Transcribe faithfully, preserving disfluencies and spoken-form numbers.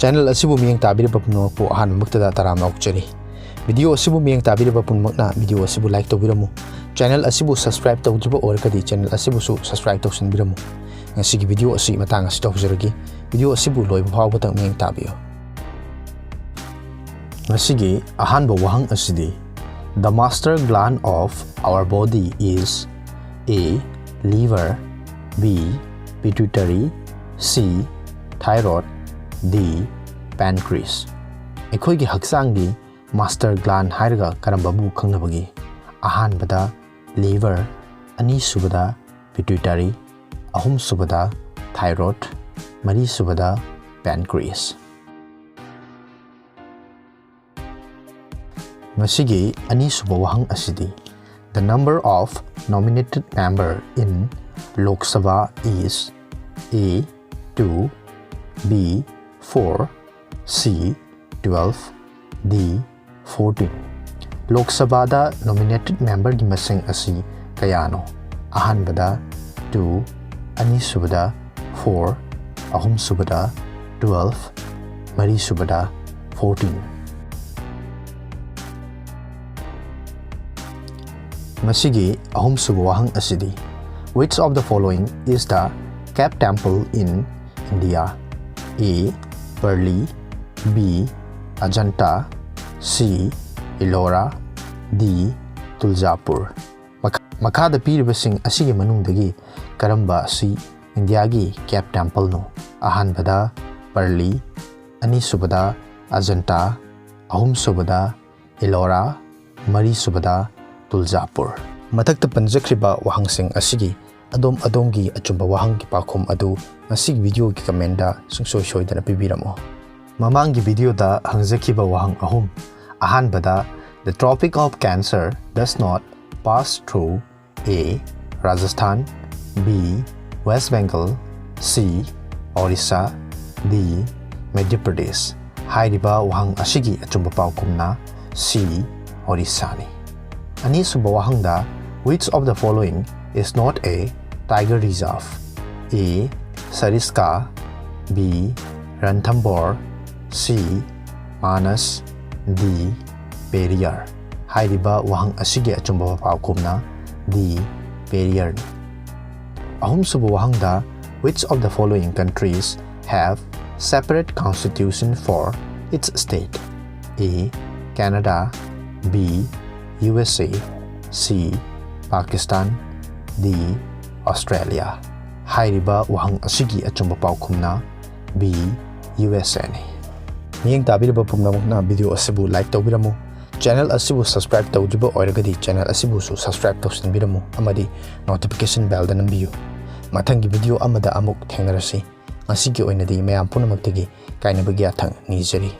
Channel ꯑꯁꯤꯕꯨ ꯃꯤꯠꯌꯦꯡ ꯇꯥꯕꯤꯔꯤꯕ ꯄꯨꯝꯅꯃꯛꯄꯨ ꯑꯍꯥꯟꯕꯃꯛꯇꯗ ꯇꯔꯥꯝꯅ ꯑꯣꯛꯆꯔꯤ꯫ Video ꯑꯁꯤꯕꯨ ꯃꯤꯠꯌꯦꯡ ꯇꯥꯕꯤꯔꯤꯕ ꯄꯨꯝꯅꯃꯛꯅ video ꯑꯁꯤꯕꯨ like ꯇꯧꯕꯤꯔꯝꯃꯨ꯫ Channel ꯑꯁꯤꯕꯨ subscribe ꯇꯧꯗ꯭ꯔꯤꯕ ꯑꯣꯏꯔꯒꯗꯤ channel ꯑꯁꯤꯕꯨꯁꯨ subscribe ꯇꯧꯁꯤꯟꯕꯤꯔꯝꯃꯨ꯫ ꯉꯁꯤꯒꯤ video ꯑꯁꯤ ꯃꯇꯥꯡ ꯑꯁꯤꯗ ꯍꯧꯖꯔꯒꯦ꯫ Video ꯑꯁꯤꯕꯨ ꯂꯣꯏꯕ ꯐꯥꯎꯕꯗ ꯃꯤꯠꯌꯦꯡ ꯇꯥꯕꯤꯌꯨ꯫ ꯉꯁꯤꯒꯤ ꯑꯍꯥꯟꯕ ꯋꯥꯍꯪ ꯑꯁꯤꯗꯤ, "The master gland of our body is A, liver, B, pituitary, C, thyroid, D, pancreas"꯫ ꯑꯩꯈꯣꯏꯒꯤ ꯍꯛꯆꯥꯡꯒꯤ master gland ꯍꯥꯏꯔꯒ ꯀꯔꯝꯕꯕꯨ ꯈꯪꯅꯕꯒꯦ? ꯑꯍꯥꯟꯕꯗ liver, ꯑꯅꯤꯁꯨꯕꯗ pituitary, ꯑꯍꯨꯝꯁꯨꯕꯗ thyroid, ꯃꯔꯤꯁꯨꯕꯗ pancreas꯫ ꯉꯁꯤꯒꯤ ꯑꯅꯤꯁꯨꯕ ꯋꯥꯍꯪ ꯑꯁꯤꯗꯤ, "The number of nominated member in Lok Sabha is A, two, B, four, C, twelve, D, fourteen"꯫ ꯂꯣꯛ ꯁꯚꯥꯗ nominated memberꯒꯤ ꯃꯁꯤꯡ ꯑꯁꯤ ꯀꯌꯥꯅꯣ? ꯑꯍꯥꯟꯕꯗ two, ꯑꯅꯤꯁꯨꯕꯗ four, ꯑꯍꯨꯝꯁꯨꯕꯗ twelve, ꯃꯔꯤꯁꯨꯕꯗ fourteen꯫ ꯃꯁꯤꯒꯤ ꯑꯍꯨꯝꯁꯨꯕ ꯋꯥꯍꯪ ꯑꯁꯤꯗꯤ, "Which of the following is the cape temple in India? A, Parli, B, Ajanta, C, Ellora, D, Tulsapur"꯫ ꯃꯈꯥ-, ꯃꯈꯥꯗ ꯄꯤꯔꯤꯕꯁꯤꯡ ꯑꯁꯤꯒꯤ ꯃꯅꯨꯡꯗꯒꯤ ꯀꯔꯝꯕ ꯑꯁꯤ ꯏꯟꯗꯤꯌꯥꯒꯤ cape templeꯅꯣ? ꯑꯍꯥꯟꯕꯗ Parli, ꯑꯅꯤꯁꯨꯕꯗ Ajanta, ꯑꯍꯨꯝꯁꯨꯕꯗ Ellora, ꯃꯔꯤꯁꯨꯕꯗ Tulsapur꯫ ꯃꯊꯛꯇ ꯄꯟꯖꯈ꯭ꯔꯤꯕ ꯋꯥꯍꯪꯁꯤꯡ ꯑꯁꯤꯒꯤ ꯑꯗꯣꯝ ꯑꯗꯣꯝꯒꯤ ꯑꯆꯨꯝꯕ ꯋꯥꯍꯪꯒꯤ ꯄꯥꯎꯈꯨꯝ ꯑꯗꯨ ꯉꯁꯤꯒꯤ videoꯒꯤ commentꯗ ꯁꯨꯡꯁꯣꯏ ꯁꯣꯏꯗꯅ ꯄꯤꯕꯤꯔꯝꯃꯨ꯫ ꯃꯃꯥꯡꯒꯤ videoꯗ ꯍꯪꯖꯈꯤꯕ ꯋꯥꯍꯪ ꯑꯍꯨꯝ꯫ ꯑꯍꯥꯟꯕꯗ, "The Tropic of Cancer does not pass through A, Rajasthan, B, West Bengal, C, Orissa, D, Madhya Pradesh"꯫ ꯍꯥꯏꯔꯤꯕ ꯋꯥꯍꯪ ꯑꯁꯤꯒꯤ ꯑꯆꯨꯝꯕ ꯄꯥꯎꯈꯨꯝꯅ C, Orissani꯫ ꯑꯅꯤꯁꯨꯕ ꯋꯥꯍꯪꯗ, "Which of the following is not a tiger reserve? A, Sariska, B, Ranthambore, C. Manas. D. Periyar. ꯍꯥꯏꯔꯤꯕ ꯋꯥꯍꯪ ꯑꯁꯤꯒꯤ ꯑꯆꯨꯝꯕ ꯄꯥꯎꯈꯨꯝꯅ D. Periyarꯅꯤ꯫ ꯑꯍꯨꯝꯁꯨꯕ ꯋꯥꯍꯪꯗ, which of the following countries have separate constitution for its state? A. Canada. B. U S A. C. Pakistan. D. Australia. ꯍꯥꯏꯔꯤꯕ ꯋꯥꯍꯪ ꯑꯁꯤꯒꯤ ꯑꯆꯨꯝꯕ ꯄꯥꯎꯈꯨꯝꯅ B. U S Aꯅꯤ꯫ ꯃꯤꯠꯌꯦꯡ ꯇꯥꯕꯤꯔꯤꯕ ꯄꯨꯝꯅꯃꯛꯅ video ꯑꯁꯤꯕꯨ like ꯇꯧꯕꯤꯔꯝꯃꯨ꯫ Channel ꯑꯁꯤꯕꯨ subscribe ꯇꯧꯗ꯭ꯔꯤꯕ ꯑꯣꯏꯔꯒꯗꯤ channel ꯑꯁꯤꯕꯨꯁꯨ subscribe ꯇꯧꯁꯤꯟꯕꯤꯔꯝꯃꯨ ꯑꯃꯗꯤ notification bellꯗ ꯅꯝꯕꯤꯌꯨ꯫ ꯃꯊꯪꯒꯤ video ꯑꯃꯗ ꯑꯃꯨꯛ ꯊꯦꯡꯅꯔꯁꯤ꯫ ꯉꯁꯤꯒꯤ ꯑꯣꯏꯅꯗꯤ ꯃꯌꯥꯝ ꯄꯨꯝꯅꯃꯛꯇꯒꯤ ꯀꯥꯏꯅꯕꯒꯤ ꯌꯥꯊꯪ ꯅꯤꯖꯔꯤ꯫